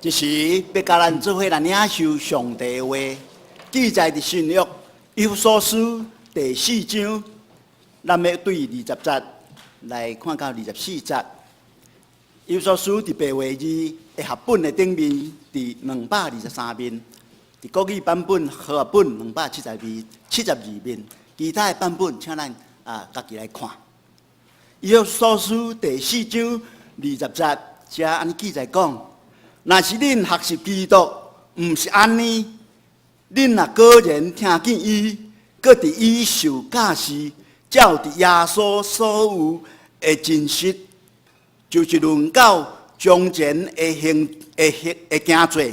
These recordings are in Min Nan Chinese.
這時欲佮咱做伙來領受上帝的話，記載佇新約以弗所書第四章，咱欲對二十節來看到二十四節。以弗所書佇白話字的合本的頂面，佇223面；佇國語版本和合本272、72面，其他的版本請咱家己來看。以弗所書第四章二十節，遮按呢記載講：若是恁學習基督，毋是按呢，恁若果然聽見伊，閣佇伊受教示，照佇耶穌所有的真實，就是論到從前的行的行的行做，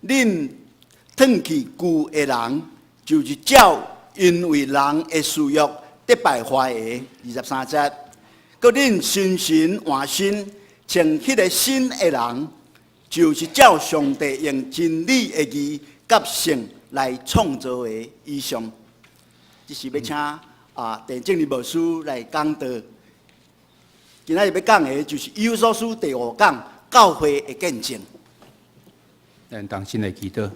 恁褪去舊的人，就是照因為人的私欲得敗壞的。23節，閣恁心神換新，穿彼個新的人，就是照上帝用真理的義佮聖來創造的異象。這是欲請鄭正理牧師來講道。今仔日欲講的就是以弗所書第五講教會的見證。咱同心來祈禱，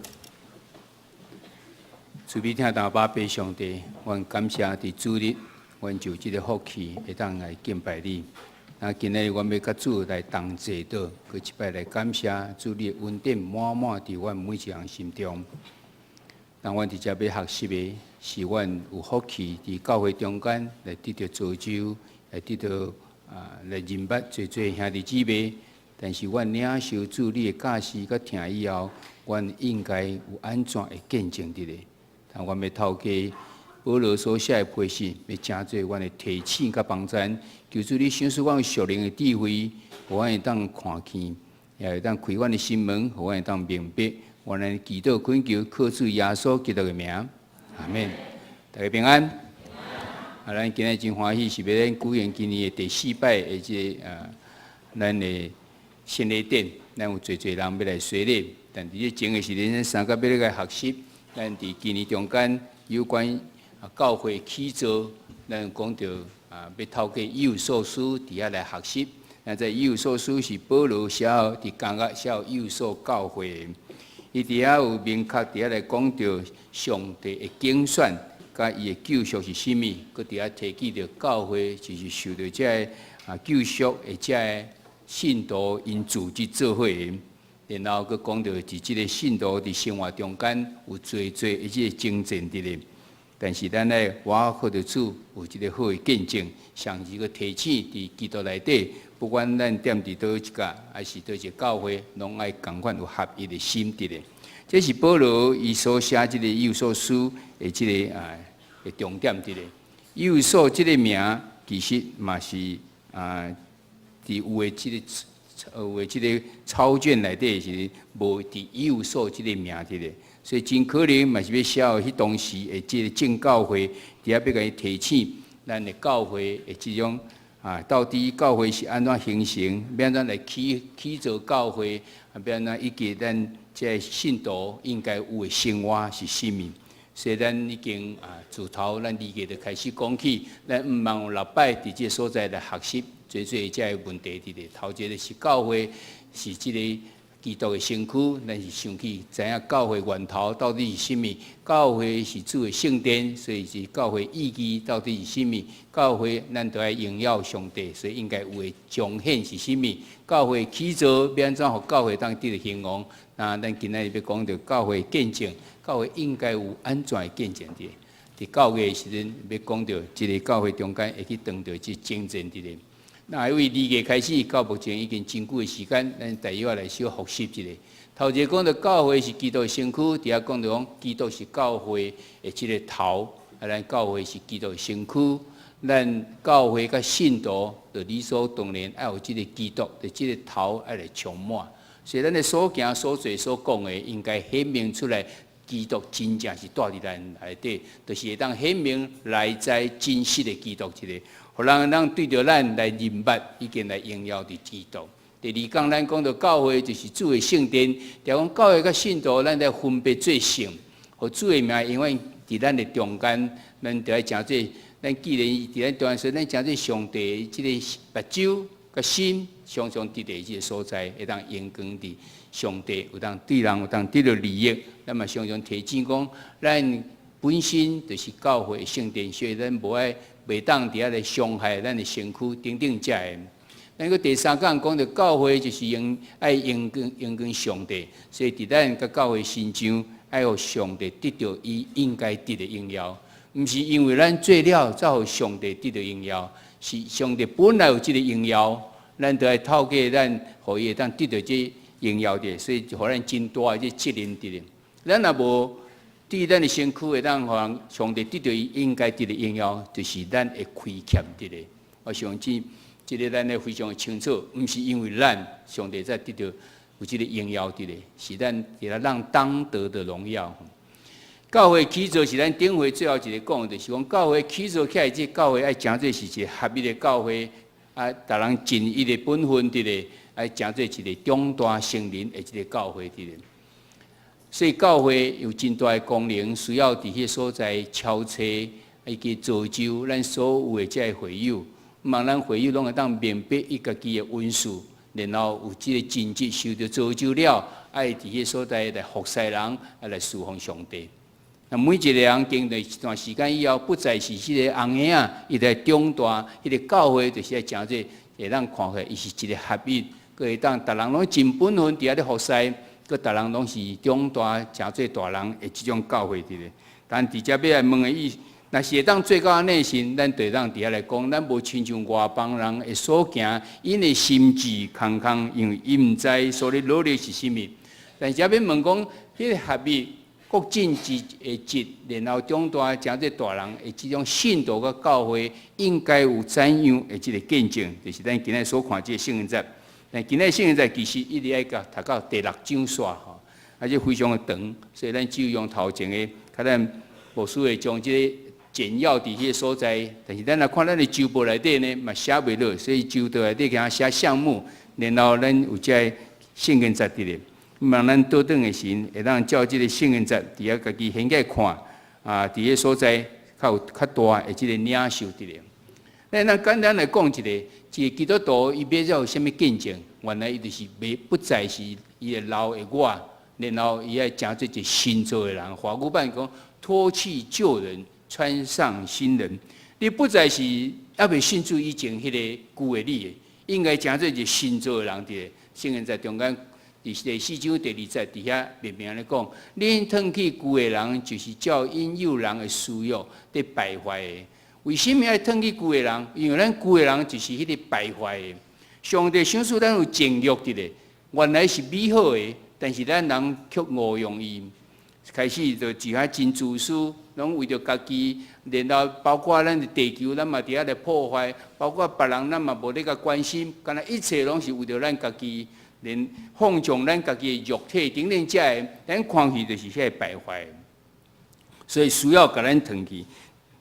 慈悲疼阿爸父上帝，阮感謝佇主日，阮就這个福氣會當來敬拜你。那今日阮欲佮主來同齊禱，閣一擺來感謝主你的恩典滿滿佇阮每一人心中。當阮佇遮欲學習的，是阮有福氣佇教會中間來得著造就，來得著來認捌濟濟兄弟姊妹。但是阮領受主你的教示佮聽以後，阮應該有按怎的見證佇咧？但阮欲透過保羅所寫的批信，欲成做阮的提醒佮幫贊。求主你賞賜阮屬靈的智慧，予阮會當看見，也會當開阮的心門，予阮會當明白。阮來祈禱懇求，靠主耶穌基督的名，阿門。大家平安。咱今日真歡喜，是欲咱舉行今年的第四擺的這个咱的洗禮典，咱有濟濟人欲來洗禮，但佇這前的時陣，咱三甲欲來學習，咱佇今年中間有關教會起造，咱講著欲透過以弗所書佇遐來學習。那這以弗所書是保羅寫予佇監獄寫予以弗所教會，伊佇遐有明確佇遐來講著上帝的揀選，佮伊的救贖是啥物，閣佇遐提起著教會就是受著這个救贖的這个信徒𪜶組織做伙的，然後閣講著佇這个信徒佇生活中間有濟濟的這个征戰佇咧。但是咱愛倚靠著主有這个好的見證，上時閣提醒佇基督內底，不管咱踮佇佗一角，抑是佗一个教會，攏愛仝款有合一的心佇咧。這是保羅伊所寫這个以弗所書的這个的重點佇咧。以弗所這个名其實嘛是佇有的這个抄卷內底是無佇以弗所這个名佇咧，所以真可能嘛是欲寫予彼當時的這个正教會，佇遐欲共伊提醒咱的教會的這種到底教會是按怎形成，欲按怎來起造教會，欲按怎以及咱這个信徒應該有的生活是啥物。所以咱已經自頭咱2月就開始講起，咱毋茫有六擺佇這个所在來學習。濟濟這个問題佇咧，頭一个是教會是這个基督的身軀，咱是想起知影教會源頭到底是啥物？教會是主的聖殿，所以是教會意義到底是啥物？教會咱都愛榮耀上帝，所以應該有的彰顯是啥物？教會起造欲按怎予教會當得著興旺？那咱今仔日欲講著教會見證，教會應該有按怎的見證佇？佇九月的時陣欲講著這个教會中間會去當著這征戰佇咧。那因為2月開始到目前已經真久的時間，咱大約來小複習一下。頭一个講著教會是基督的身軀，佇遐講著講基督是教會的這个頭，咱教會是基督的身軀，咱教會佮信徒就理所當然愛有這个基督的這个頭愛來充滿。所以咱的所行所做所講的，應該顯明出來，基督真正是蹛佇咱內底，就是會當顯明內在真實的基督一個。予人當對著咱來認捌，已經來榮耀佇基督。第二講，咱講著教會就是主的聖殿，就講教會佮信徒，咱來分別做聖，予主的名永遠佇咱的中間，咱就愛成做，咱既然佇咱中間，所以咱成做上帝這个目睭佮心，常常佇佇這个所在，會當榮光佇上帝，有當對人有當得著利益。咱嘛常常提醒講，咱本身就是教會聖殿，所以咱無愛袂當佇遐來傷害咱的身軀等等遮个。咱閣第三講講著教會就是用愛榮光榮光上帝，所以佇咱佮教會身上愛予上帝得著伊應該得的榮耀，毋是因為咱做了才予上帝得著榮耀，是上帝本來有這个榮耀，咱著愛透過咱，予伊會當得著這榮耀的，所以予咱真大的這責任佇咧。咱若無對咱的身軀會當予上帝得著伊應該得的榮耀，就是咱會虧欠佇咧。我相信。這个咱咧非常清楚，毋是因為咱上帝才得著有這个榮耀佇咧，是咱佇咧咱當得的榮耀。教會起造是咱頂回最後一个講，就是講教會起造起來，這教會愛成做是一个合一的教會，啊，逐人盡伊的本分佇咧，愛成做一个長大成人的一个教會佇咧。所以教會有真大的功能，需要佇彼个所在敲冊，以及造就咱所有的這个會友。望咱會友攏會當明白伊家己的恩賜，然後有這个真質受著造就了，愛佇彼个所在來服侍人，愛來侍奉上帝。那每一个人經過一段時間以後，不再是彼个紅嬰仔，伊來長大，彼个教會就是愛成做會當看起來，伊是一个合一，閣會當逐人攏盡本分佇遐咧服侍，閣逐人攏是長大成做大人的這種教會佇咧。但佇遮欲來問的意思。若是會當做到按呢時，咱就會當佇遐來講，咱無親像外邦人的所行，𪜶的心志空空，因為𪜶毋知所咧努力是啥物。但是遮欲問講，彼个合一各盡其的職，然後長大成做大人的這種信徒佮教會，應該有怎樣的這个見證？就是咱今仔所看這个聖經節。但今仔聖經節其實一直愛共讀到第六章煞吼，啊，這非常的長，所以咱只有用頭前的，較咱牧師會將這个簡要佇彼个所在，但是咱若看咱的週報內底呢，嘛寫袂落，所以週報內底共寫項目，然後咱有這个聖經節佇咧，望咱倒轉的時，會當照這个聖經節佇遐家己掀起看，啊，佇彼个所在較有較大的這个領受佇咧。咱咱簡單來講一个，一个基督徒伊欲做啥物見證？原來伊就是袂不再是伊的老的我，然後伊愛成做一个新造的人。華語版講脫去舊人。穿上新人，你不再是猶未信主以前彼个舊的你的，應該成做一個新造的人佇咧。聖經在中間，佇第四章第二節佇遐明明咧講，恁褪去舊的人，就是照引誘人的私欲佇敗壞的。為啥物愛褪去舊的人？因為咱舊的人就是彼個敗壞的。上帝賞賜咱有情欲佇咧，原來是美好的，但是咱人卻誤用伊。開始就自遐真自私，攏為著家己，然後包括咱的地球，咱嘛佇遐來破壞；包括別人，咱嘛無咧共關心，敢若一切攏是為著咱家己，連放縱咱家己的肉體等等遮个，咱看去就是遐個敗壞。所以需要共咱褪去。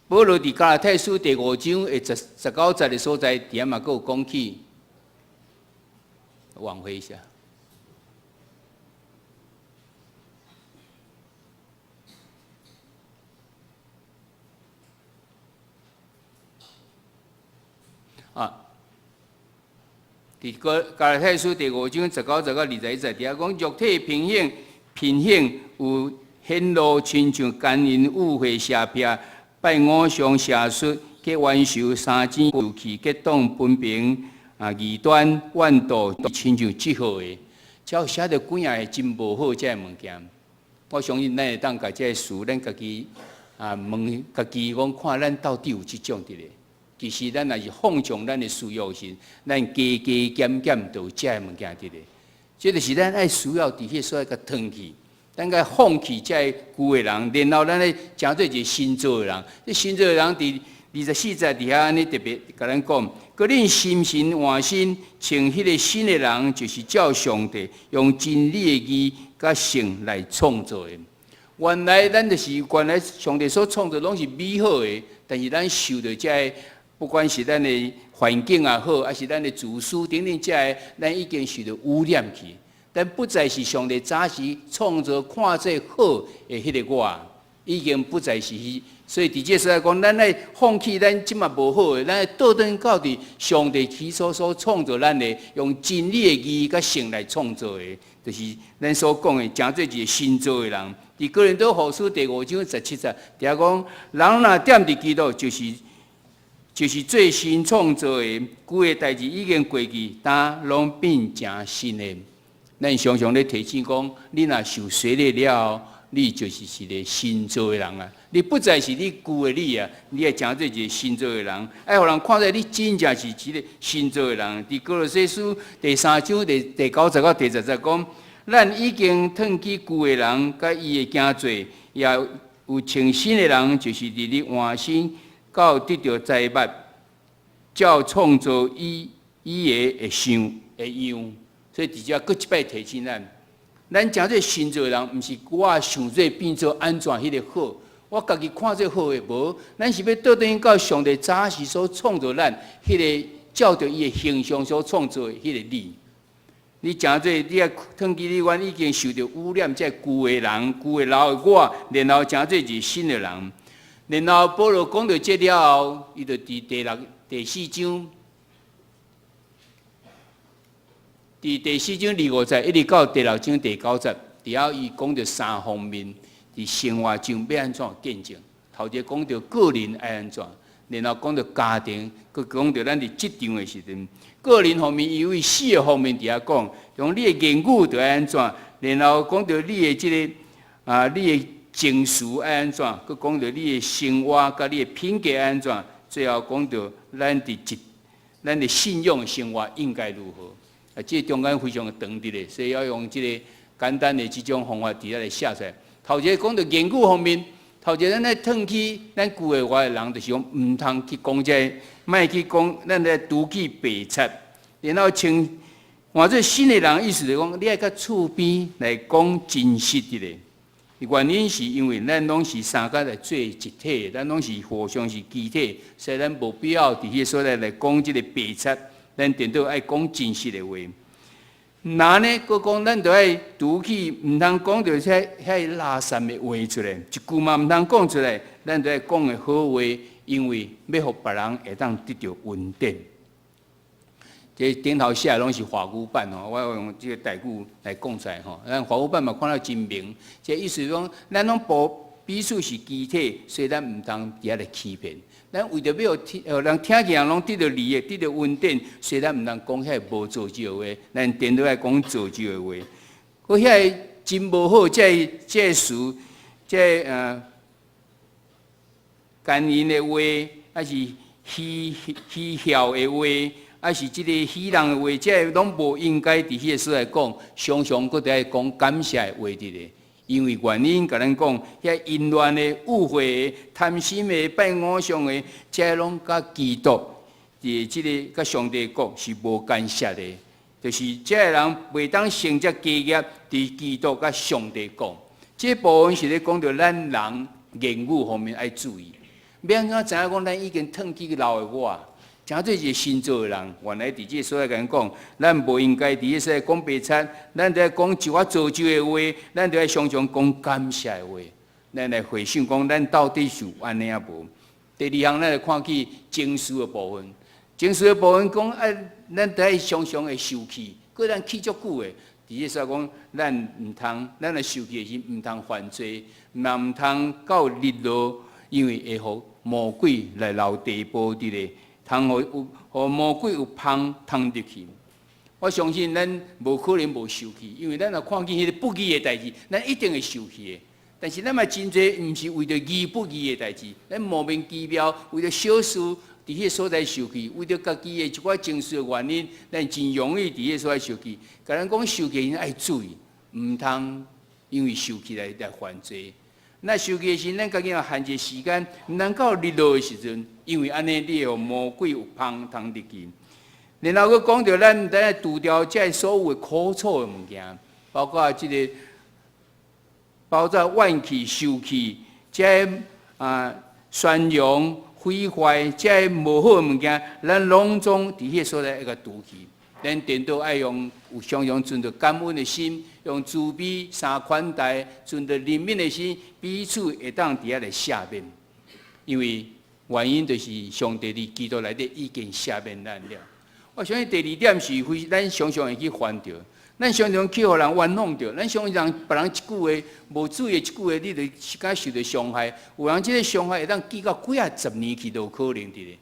保羅佇加拉太書第五章的19節的所在，佇遐嘛閣有講起，往回一下。啊，佇個加拉太書第五章19節到21節，佇遐講肉體品行，品行有顯露，親像姦淫、污穢、邪癖、拜偶像、邪術、結冤仇、相爭、鬥氣、結黨、紛評、啊異端、怨妒，親像這號的，只有寫著幾仔个真無好這个物件。我相信咱會當共這个詞，咱家己啊問家己講，看咱到底有這種佇咧。其實咱若是放縱咱的私欲時，咱加加減減都有這个物件佇咧。這就是咱愛需要佇彼个所在共褪去，咱該放棄這个舊的人，然後咱咧成做一个新造的人。這新造的人佇24節佇遐按呢特別共咱講，閣恁心神換新，穿彼个新的人，就是照上帝用真理的義佮聖來創造的。原來咱就是原來上帝所創造攏是美好的，但是咱受著這个。不管是咱的環境也好，抑是咱的自私等等，這个咱已經受著污染去。咱不再是上帝早時創造看做好的彼个我，已經不再是彼。所以佇這所在講，咱愛放棄咱這馬無好的，咱愛倒轉到佇上帝起初所創造咱的，用真理的義佮聖來創造的，就是咱所講的，成做一个新造的人。佇哥林多後書第五章十七節，佇遐講，人若踮佇基督，就是做新創造的，舊的代誌已經過去，今攏變成新的。咱常常咧提醒講，你若受洗禮了後，你就是一个新造的人啊！你不再是你舊的你啊，你愛成做一个新造的人，愛予人看見你真正是一个新造的人。佇歌羅西書第三章第九節到第十節講，咱已經褪去舊的人，佮伊的行做，也有穿新的人，就是日日換新，到得著知捌，照創造伊伊的的像的樣。所以佇遮閣一擺提醒咱。咱成做新造的人，毋是我想做變做按怎彼个好，我家己看做好的無。咱是欲倒轉到上帝早時所創造咱，彼个照著伊的形象所創造的彼个你。你成做你愛褪去你阮已經受著污染，這舊的人、舊的老的我，然後成做一个新的人。然後保羅講著這了後，伊就佇第六、第四章。佇第四章二五節，一直到第六章第九節，佇遐伊講著三方面，佇生活上欲按怎見證。頭一个講著個人愛按怎，然後講著家庭，閣講著咱佇職場的時陣。個人方面，伊為四个方面佇遐講，講你的言語著愛按怎，然後講著你的這个啊，你的情緒愛按怎，閣講著你的生活佮你的品格愛按怎，最後講著咱佇職，咱的信仰生活應該如何。啊，這個中間非常長佇咧，所以要用這个簡單的這種方法佇遐來寫出來。頭一个講著言語方面，頭一个咱愛褪去咱舊的我的人，就是講毋通去講這个，莫去講，咱來除去白賊，然後穿換做新的人，意思就是講，你愛佮厝邊來講真實的咧。原因是因為咱攏是三個來做一體，咱攏是互相是肢體，所以咱無必要佇彼个所在來講這个白賊。咱顛倒愛講真實的話。那呢，閣講咱著愛除去，毋通講著遐遐垃圾的話出來，一句嘛毋通講出來。咱著愛講的好話，因為欲予別人會當得著恩典。這頂頭寫的攏是華語版吼，我用這个台語來講出來吼。咱華語版嘛看了真明，這意思講，咱攏無彼此是肢體，所以咱毋通佇遐來欺騙。咱為著欲予聽，予人聽見人攏得著利益，得著恩典，所以咱毋通講遐無造就的話，咱顛倒愛講造就的話。閣遐个真無好，這个這个詞，這个姦淫的話，抑是虛痟的話，抑是這个戲弄的話，這个攏無應該佇彼个所在講，常常閣著愛講感謝的話佇咧。因為原因，共咱講，遐淫亂的、誤會的、貪心的、拜偶像的，這攏佮基督佇這个佮上帝國是無干涉的。就是這个人袂當承接家業，佇基督佮上帝國。這部分是咧講著咱人言語方面愛注意。欲按怎知影講咱已經褪去老的我，成做一个新造的人？原來佇這个所在共咱講，咱無應該佇這所在講白賊，咱著愛講一寡造就的話，咱著愛常常講感謝的話。咱來回想講，咱到底是有按呢抑無？第二項，咱來看起情緒的部分。情緒的部分講，愛咱著愛常常會受氣，閣咱氣足久的。佇這所在講，咱毋通，咱來受氣的時，毋通犯罪，嘛毋通到日落，因為會予魔鬼來留地步佇咧。通予有予魔鬼有縫通入去。我相信咱無可能無受氣，因為咱若看見彼個不義的代誌，咱一定會受氣的。但是咱嘛真濟毋是為著義不義的代誌，咱莫名其妙為著小事佇彼个所在受氣，為著家己的一寡情緒的原因，咱真容易佇彼个所在受氣。共咱講受氣，愛注意，毋通因為受氣來犯罪。那受氣的時，咱家己要限制時間，毋通到日落的時陣，因為按呢，你會予魔鬼有縫通入去。然後閣講著咱咱愛除掉這所有的苦楚的物件，包括這个，包括怨氣、受氣，這个宣揚、毀壞，這个無好的物件，咱攏總佇彼个所在愛共除去。咱顛倒愛用有常常存著感恩的心，用慈悲三款待，存著憐憫的心，彼此會當佇遐來赦免。因為原因就是上帝佇基督內底已經赦免咱了。我相信第二點是非咱常常會去犯著，咱常常去予人冤枉著，咱常常別人一句話無注意一句話，你就敢受著傷害。有人這个傷害會當記到幾仔十年去都有可能佇咧。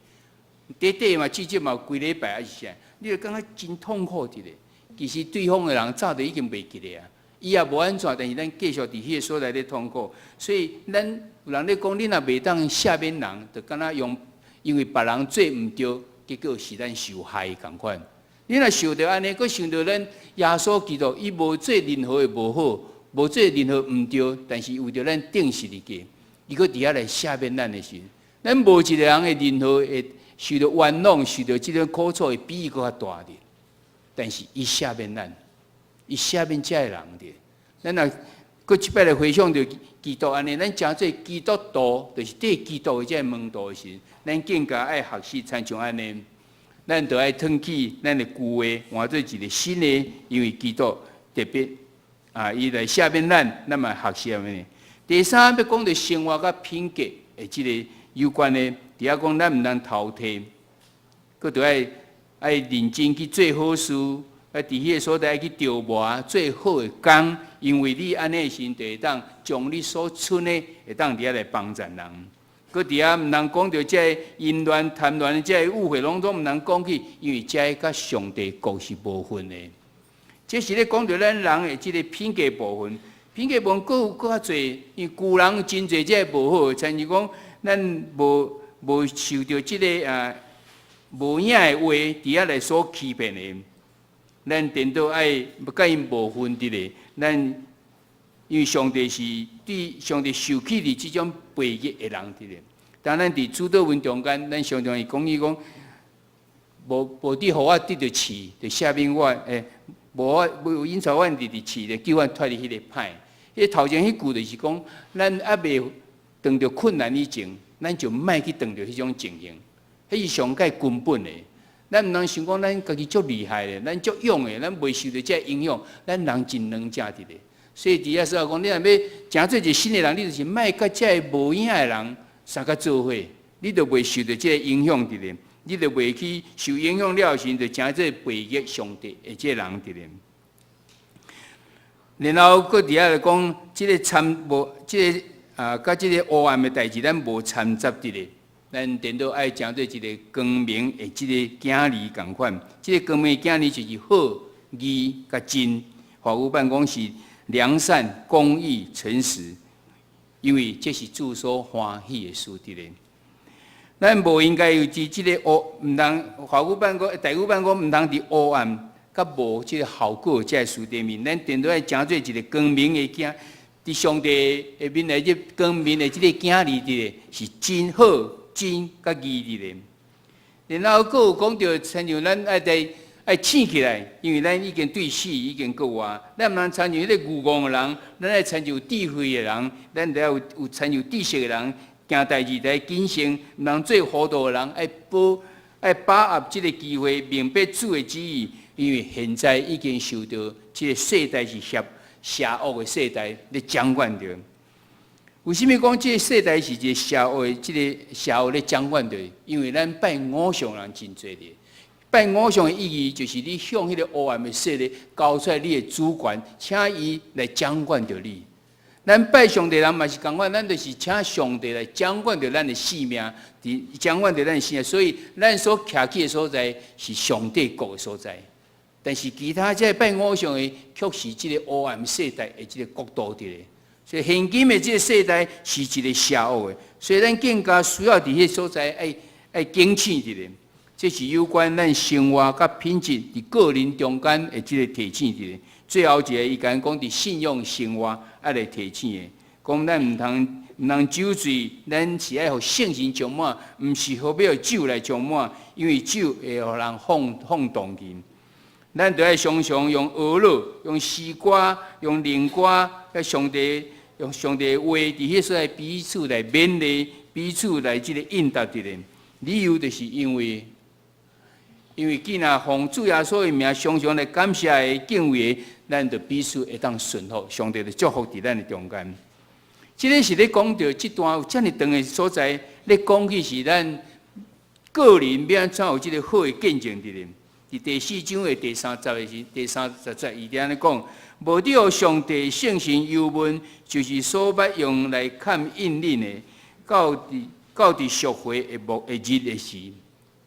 短短嘛，至少嘛有幾禮拜抑是啥，你就感覺真痛苦佇咧。其實對方的人早就已經袂記得啊，伊也無按怎，但是咱繼續佇彼个所在咧痛苦。所以咱有人咧講，你若袂當赦免人，就敢若用因為別人做毋對，結果是咱受害仝款。你若想著按呢，閣想著咱耶穌基督，伊無做任何的無好，無做任何毋對，但是為著咱釘十字架，伊閣佇遐來赦免咱的時，咱無一个人會任何會受著冤枉，受著這个苦楚，會比伊閣較大的。但是伊赦免咱，伊赦免這个人的。咱若閣一擺來回想著基督按呢，咱成做基督徒，就是綴基督的這个門徒的時，咱更加愛學習親像按呢，咱就愛褪去咱的舊的，換做一个新的，因為基督特別啊，伊來赦免咱，咱嘛學習按呢。第三欲講著生活佮品格的這个有關的，佇遐講咱毋通偷提，閣著愛愛認真去做好事，愛佇彼个所在愛去琢磨做好的工，因為你按呢時，就會當將你所存的會當佇遐來幫助人。閣佇遐毋通講著這个淫亂、貪戀的這个誤會，攏總毋通講起，因為這个佮上帝國是無份的。這是咧講著咱人的這个品格部分，品格部分閣有閣較濟，因為舊人真濟這个無好，親像講咱無無受著這个啊無影的話佇遐來所欺騙的，咱顛倒愛佮𪜶無份佇咧，咱因為上帝是對上帝受氣佇這種悖逆的人佇咧。當咱佇主禱文中間，咱常常會講伊講，無無你予我得著刺，就赦免我，無我無引導阮入佇試，就救阮脫離彼个歹。彼頭前彼句就是講，咱猶未碰著困難以前，咱就莫去碰著彼種情形，彼是上蓋根本的。咱毋通想講咱家己足厲害的，咱足勇的，咱袂受著這个影響，咱人真軟正佇咧。所以佇遐說講，你若欲成做一个新的人，你就是莫佮這个無影的人相佮做伙，你就袂受著這个影響佇咧，你就袂去受影響了時，就成做背逆上帝的這个人佇咧。然後閣佇遐來講，這个摻無，這个啊，佮這个黑暗的代誌，咱無摻雜佇咧。咱顛倒愛成做一个光明的這个囝兒仝款，這个光明的囝兒就是好、義佮真。華語版講是良善、公義、誠實，因為這是主所歡喜的事佇咧。咱無應該有佇這个黑，毋通華語版講、台語版講，毋通佇黑暗佮無這个效果這个事頂面，咱顛倒愛成做一个光明的囝，佇上帝的面內，這光明的這个囝兒佇咧，是真好、真佮義佇咧。然後閣有講著，親像咱愛佇愛醒起來，因為咱已經對死已經過活。咱毋通親像彼个愚戇的人，咱愛親像有智慧的人，咱得愛有親像知識的人，行代誌得謹慎，毋通做糊塗的人，愛保愛把握這个機會，明白主的旨意。因為現在已經受著這个世代是邪邪惡的世代咧掌管著。為啥物講這个世代是一个邪惡的？這个邪惡咧掌管著？因為咱拜偶像人真濟咧。拜偶像的意義就是你向彼个黑暗的勢力交出來你的主權，請伊來掌管著你。咱拜上帝人嘛是仝款，咱就是請上帝來掌管著咱的性命，佇掌管著咱的性命。所以咱所徛起的所在是上帝國的所在。但是其他這个拜偶像的，卻是這个黑暗世代的這个國度佇咧。所以現今的這个世代是一个邪惡的，所以咱更加需要佇彼个所在愛愛警醒一下。這是有關咱生活佮品質佇個人中間的這个提醒佇咧。最後一个，伊共講佇信仰生活愛來提醒的，講咱毋通毋通酒醉，咱是愛予聖神充滿，毋是予欲酒來充滿，因為酒會予人放放蕩去。咱著愛常常用哀樂、用詩歌、用靈歌，佮上帝用上帝的話佇彼所在彼此來勉勵，彼此來這个應答佇咧。理由就是因為，因為既若奉主耶穌的名，常常來感謝的敬畏的，咱就彼此會當順服，上帝就祝福佇咱的中間。這个是咧講著這段有遮爾長的所在，咧講起是咱個人欲按怎有這个好的見證佇咧。佇第四章的第三節的時，第三十節伊按呢講：無著上帝聖神油溫，就是所捌用來崁印恁的，到佇贖回的末的日的時。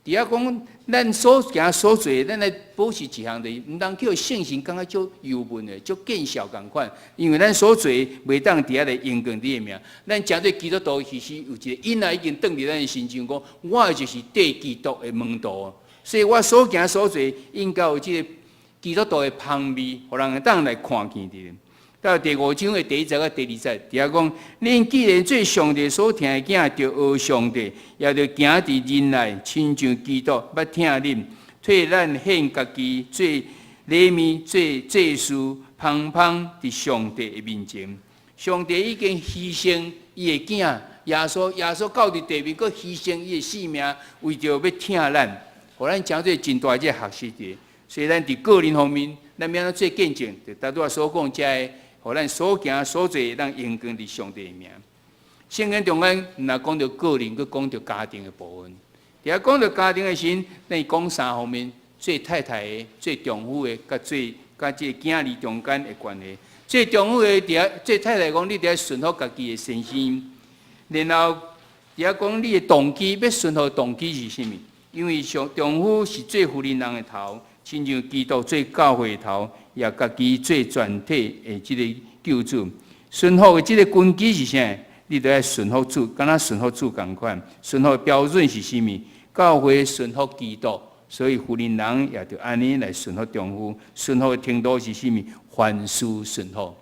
佇遐講，咱所行所做，咱來保持一項，就是毋通叫聖神感覺足油悶的，足見笑仝款。因為咱所做袂當佇遐來榮光你的名。咱成做基督徒，其實有一個印仔已經轉佇咱的身上，講我就是綴基督的門徒。所以我所行所做，應該有這个基督徒的芳味，予人會當來看見佇。到第五章的第一節佮第二節，佇遐講：恁既然做上帝所疼的囝，著學上帝，也著行佇仁愛，親像基督捌疼恁，替咱獻家己做禮物，做祭司，芳芳佇上帝的面前。上帝已經犧牲伊的囝耶穌，耶穌到佇地面，閣犧牲伊的性命，為著欲疼咱，予咱成做真大這个學習佇。所以咱佇個人方面，咱欲按怎做見證，就拄拄仔所講這个，予咱所行所做，當榮光佇上帝的名。聖經中間，毋若講著個人，閣講著家庭的部分。佇遐講著家庭的時，咱講三方面：做太太的、做丈夫的，佮做佮這个囝兒中間的關係。做丈夫的佇遐，做太太講，你著愛順服家己的先生。然後佇遐講你的動機，欲順服的動機是啥物？因為上丈夫是做婦人的頭，親像基督做教會的頭，也家己做全體的這个救主。順服的這个根基是啥？你著愛順服主，敢若順服主仝款。順服的標準是啥物？教會順服基督，所以婦人人也著按呢來順服丈夫。順服的程度是啥物？凡事順服，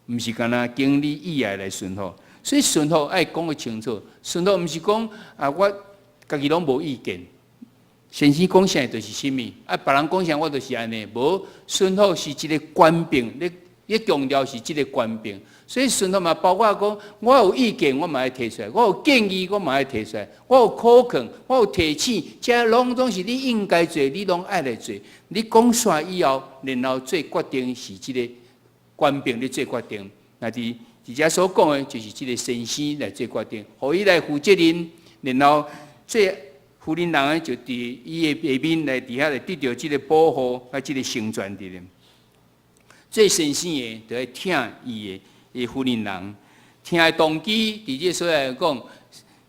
毋是干焦經你意愛來順服。所以順服愛講得清楚。順服毋是講啊，我家己攏無意見。先生講啥就是啥物，啊，別人講啥我就是按呢。無，順服是一个權柄，你強調是這个權柄。所以順服嘛，包括講我有意見，我嘛愛提出來；我有建議，我嘛愛提出來；我有苦勸，我有提醒，這攏總是你應該做，你攏愛來做。你講煞以後，然後做決定是這个權柄咧做決定。若佇遮所講的，就是這个先生來做決定，予伊來負責任，然後做婦人人就佇伊的下面來佇遐來得著這个保護佮這个成全佇咧。做先生的，著愛疼伊的婦人人，疼的動機，佇這个所在來講，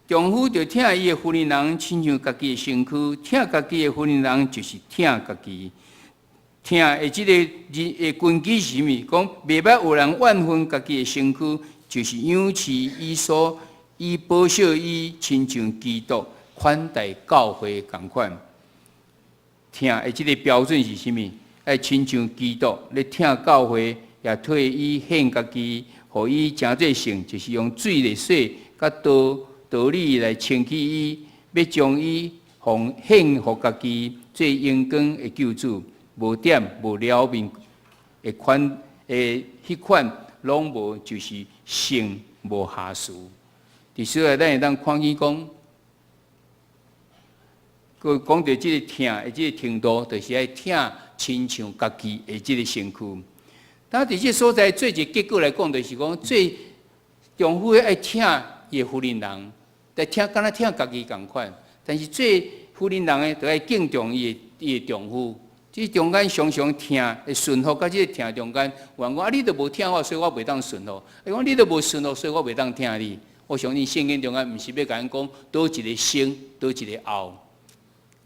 丈夫著疼伊的婦人人，親像家己的身軀，疼家己的婦人人就是疼家己。疼的這个人的根基是啥物？講袂捌有人怨恨家己的身軀，就是養飼伊所以保守伊，親像基督款待教會仝款。疼的這个標準是啥物？愛親像基督咧疼教會，也替伊獻家己，予伊成做聖，就是用水來洗，佮道道理來清洗伊，欲將伊奉獻予家己，做榮光的救主，無點無燎面的款的彼款，攏無就是聖無瑕疵。佇所以咱會當看見講，閣講著這个疼的這个程度，就是愛疼親像家己的這个身軀。但佇這个所在做一个結果來講，就是講做丈夫的愛疼伊的婦人人，但疼敢若疼家己仝款。但是做婦人人的，著愛敬重伊的丈夫。這中間常常疼的順服，佮這个疼中間，有人講啊，你都無疼我，所以我袂當順服。伊講你都無順服，所以我袂當疼你。我相信聖經中間毋是欲共咱講佗一个先，佗一个後，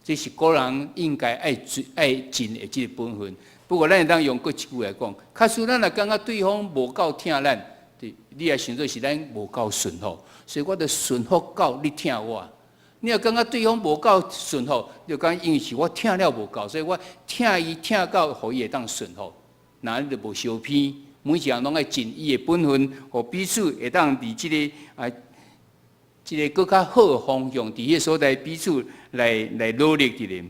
這是個人應該愛愛盡的這个本分。不過，咱會當用閣一句來講，假使咱若感覺對方無夠疼咱，你也想做是咱無夠順服，所以我著順服到你疼我。你若感覺對方無夠順服，你就講因為是我疼了無夠，所以我疼伊疼到予伊會當順服，那你就無相偏。每一項攏愛盡伊的本分，予彼此會當佇這个啊，這个閣較好的方向，佇彼个所在彼此來努力佇咧。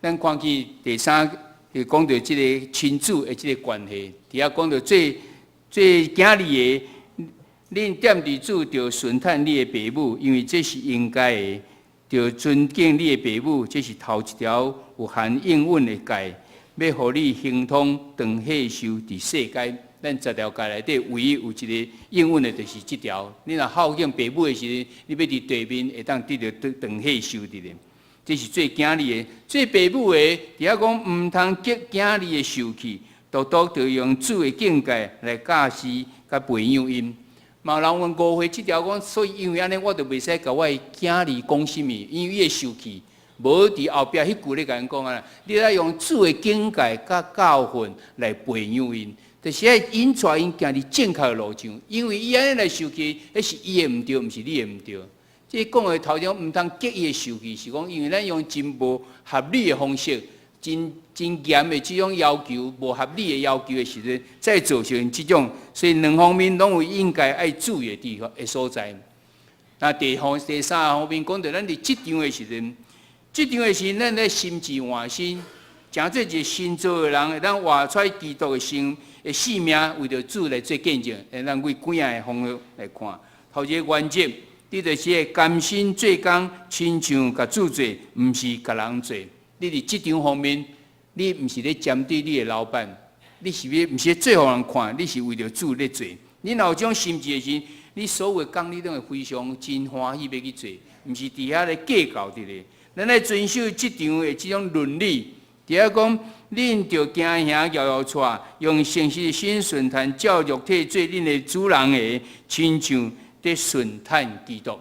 咱看見第三，就講著這个親子的這个關係，佇遐講著做做囝兒的，恁踮佇主著順趁你的爸母，因為這是應該的。著尊敬你的爸母，這是頭一條有含應允的誡，欲予你亨通長歲壽佇世間。咱十條誡內底唯一有一个應允的，就是這條。你若孝敬爸母的時陣，你欲佇地面會當得著長歲壽佇咧。這是做囝兒的，做爸母的，佇遐講毋通激囝兒的受氣，獨獨著用主的警戒來教示佮培養𪜶。嘛有人問誤會這條講，所以因為按呢，我就袂使共我的囝兒講啥物，因為伊會受氣。無佇後壁彼句咧共𪜶講啊，你愛用主的警戒佮教訓來培養𪜶。就是愛引帶𪜶行佇正確的路上，因為伊按呢來受氣，彼是伊的毋對，毋是你的毋對。這講的頭前毋通激伊的受氣，是講因為咱用真無合理的方式，真真嚴的這種要求，無合理的要求的時陣，再造成這種，所以兩方面攏有應該愛注意的地方的所在。那第三方面講著咱佇職場的時陣，職場的時陣，咱咧心志換新，成做一个新造的人，會當活出基督的生的性命，為著主來做見證。會當為幾仔个方向來看。頭一个原則，你就是會甘心做工，親像共主做，毋是共人做。你佇職場方面，你毋是咧針對你的老闆，你是欲毋是做予人看，你是為著主咧做。你若有這種心志的時，你所有的工你攏會非常真歡喜欲去做，毋是佇遐咧計較佇咧。咱愛遵守職場的這種倫理。佇遐講，恁著驚嚇搖搖掣，用誠實的心順趁照肉體做恁的主人的，親像佇順趁基督。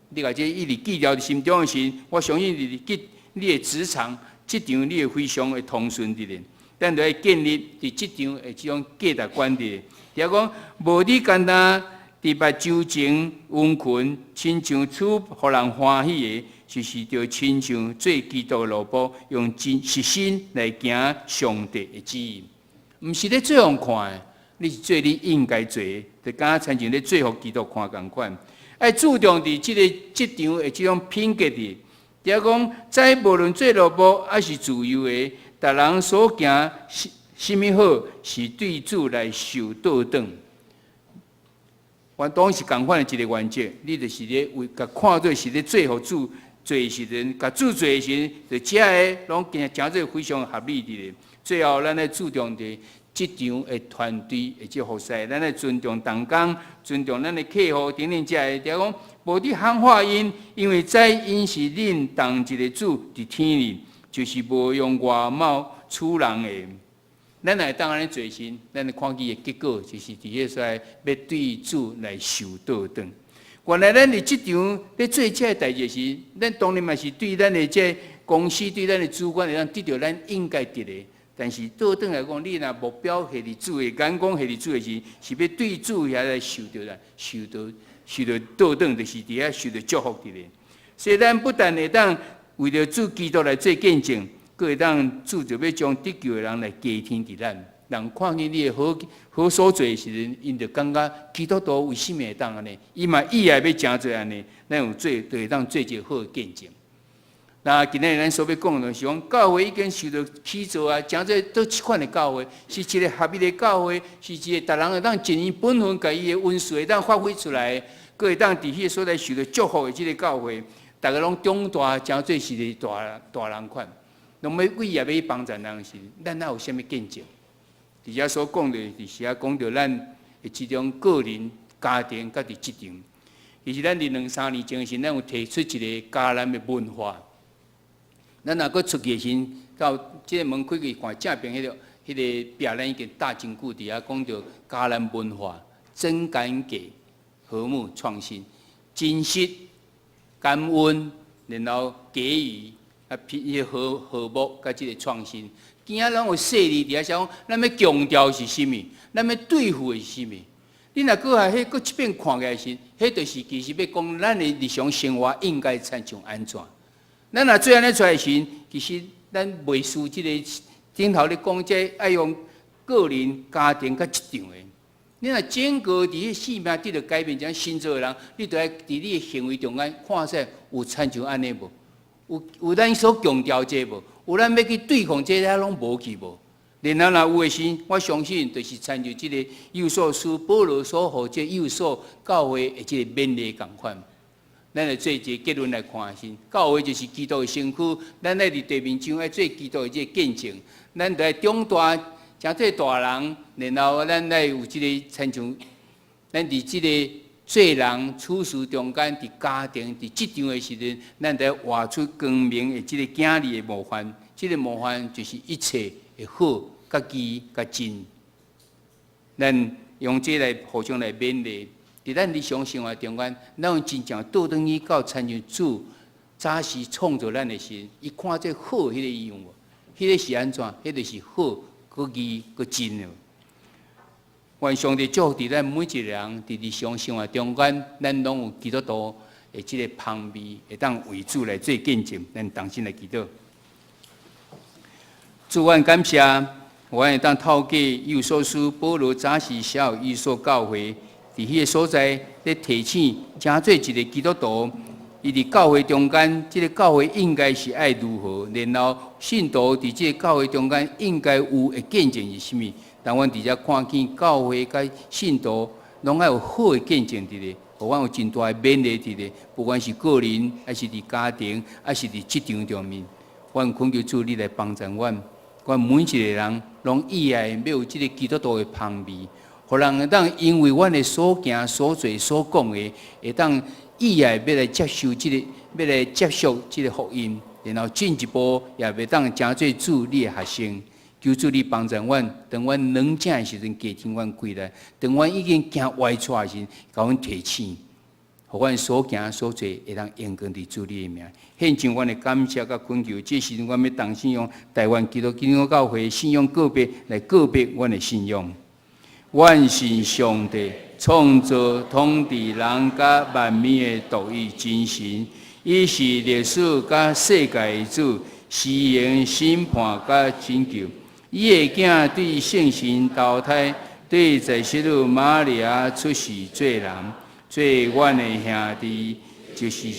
你共這一直記牢佇心中的時，我相信佇記你的職場、職場，你會非常的通順佇咧。咱著愛建立佇職場的這種價值觀佇。佇遐講，無你干焦佇目睭前殷勤，親像處予人歡喜的，就是著親像做基督的奴僕，用真實心來行上帝的旨意，毋是咧做予人看的，你是做你應該做的，就敢若親像咧做予基督看仝款。愛注重佇這个職場的這種品格佇。佇遐講，知無論做奴僕抑是自由的，逐人所行啥物好，是對主來受倒轉。我當是仝款的一个原則，你就是咧為共看做是咧做予主做的時陣，共主做的時陣，就這个攏行誠做非常合理佇咧。最後，咱愛注重佇職場的團隊的這服侍，咱愛尊重同工，尊重咱的客戶等等這个。就講無佇喊話𪜶，因為知𪜶是恁同一个主佇天裡，就是無用外貌取人的。咱若會當按呢做時，咱會看見的結果，就是佇彼所在欲對主來受倒轉。原來咱佇職場咧做這个代誌時，咱當然嘛是對咱的這公司、對咱的主管會當得著咱應該得的。但是倒轉來講，你若目標繫佇主的眼光繫佇主的時，是欲對主遐來受著來受著受著倒轉，就是佇遐受著祝福佇咧。所以咱不但會當為著主基督來做見證，閣會當主就欲將得救的人來加添佇咱。人看見你的好好所做的時陣，𪜶就感覺基督徒為啥物會當按呢？伊嘛意愛欲成做按呢，咱有做，就會當做一个好的見證。那今仔日咱所欲講的，是講教會已經受著起造啊，成做佗一款的教會，是一个合一的教會，是一个逐人會當盡伊本分，共伊的恩賜會當發揮出來，閣會當佇彼个所在受著祝福的這个教會，逐个攏長大，成做是一个大大人款。攏欲為業欲去幫助人時，咱哪有啥物見證？佇遮所講的，就是遐講著咱的這種個人、家庭佮佇職場。其實咱佇兩三年前時，咱有提出一个迦南的文化。咱若閣出去的時，到這个門開去看正邊彼个壁，咱已經搭真久佇遐講著迦南文化，真感給、和睦、創新、真實、感恩，然後給予啊，彼個和和睦佮這个創新。今仔攏有細膩佇遐想講，咱欲強調是啥物？咱欲對付的是啥物？你若閣下彼閣這邊看起來時，彼就是其實欲講咱的日常生活應該親像按怎？咱若做按呢出來時，其實咱袂輸這个頂頭咧講，這愛用個人、家庭佮職場的。你若整個佇彼生命得著改變，成新造的人，你著愛佇你的行為中間看說有親像按呢無？有咱所強調這無？有咱欲去對抗這个攏無去無？然後若有的時，我相信就是親像這个以弗所書保羅所予這以弗所教會的這个勉勵仝款。咱來做一个結論來看是，教會就是基督的身軀，咱愛佇地面上愛做基督的這个見證，咱著愛長大，成做大人，然後咱愛有這个親像，咱佇這个做人處事中間，佇家庭、佇職場的時陣，咱著愛活出光明的這个囝兒的模範。這个模範就是一切的好、佮義、佮真。咱用這來互相來勉勵。佇咱日常生活中間，咱有真正倒轉去到親像主早時創造咱的時，伊看這好彼個樣無？彼个是按怎？彼个是好、閣義、閣真的。願上帝祝福佇咱每一个人佇日常生活中間，咱攏有基督徒的這个芳味，會當為主來做見證。咱同心來祈禱。主，阮感謝，阮會當透過以弗所書保羅早時寫予以弗所教會，佇彼个所在咧提醒，成做一个基督徒，伊佇教會中間，這个教會應該是愛如何？然後信徒佇這个教會中間應該有的見證是啥物？但阮佇遮看見教會佮信徒攏愛有好的見證佇咧，予阮有真大的勉勵佇咧，不管是個人，抑是佇家庭，抑是佇職場上面，阮懇求主你來幫助阮，阮每一个人攏意愛欲有這个基督徒的芳味，予人會當因為阮的所行、所做、所講的，會當意愛欲來接受這个，欲來接受這个福音，然後進一步也欲當成做主你的學生。求主你幫助阮，當阮軟正的時陣，加添阮氣力；當阮已經行歪趖的時陣，共阮提醒，予阮所行所做會當榮光佇主你的名。獻上阮的感謝佮懇求，這時陣阮欲同心用台灣基督長老教會信仰告白來告白阮的信仰。阮信上帝創造統治人佮萬物的獨一真神，伊是歷史佮世界的主，施行審判佮拯救。伊的囝對聖神投胎，對在聖女瑪利亞出世做人，做阮的兄弟，就是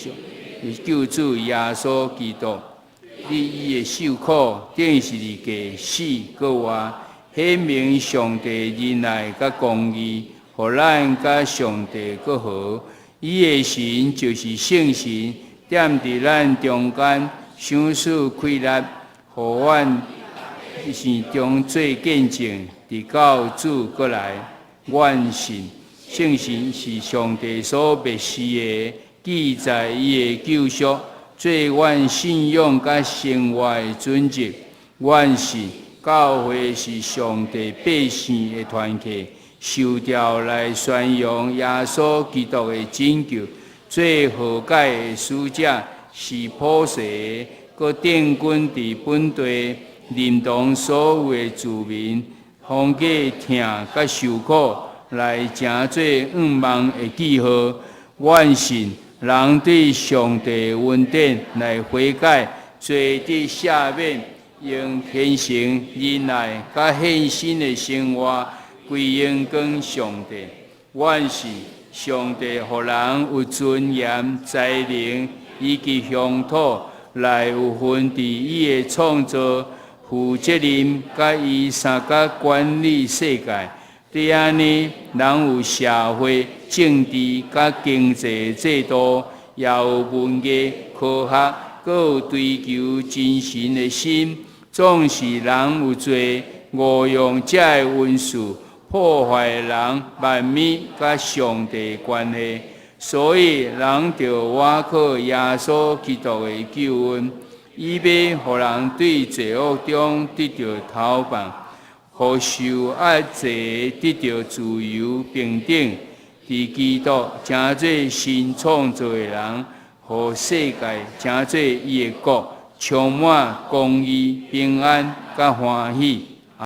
救主耶穌基督。歷伊的受苦，釘十字架死閣活，顯明上帝仁愛佮公義，予咱佮上帝閣和。伊的神就是聖神，踮佇咱中間，賞賜氣力，予阮生中做見證，直到主閣來。阮信聖神是上帝所默示的，記載伊的救贖，做阮信仰佮生活的準則。阮信教會是上帝百姓的團體，受召來宣揚耶穌基督的拯救，做和解的使者，是普世的，閣定根佇本地，認同所有的住民，通過疼佮受苦來成做願望的記號。阮信人對上帝恩典來悔改，罪得赦免，用虔誠、仁愛佮獻身的生活歸榮光上帝。阮信上帝予人有尊嚴、才能以及鄉土來有份佇伊的創造，負責任佮伊相佮管理世界。對按呢，人有社會、政治佮經濟制度，也有文藝、科學，閣有追求真神的心。總是人有罪，誤用這个恩賜，破壞人萬物佮上帝關係，所以人著倚靠耶穌基督的救恩，伊欲予人對罪惡中得著逃放，予受壓制得著自由平等。佇基督成做新創造的人，予世界成做伊的國，充滿公義、平安佮歡喜。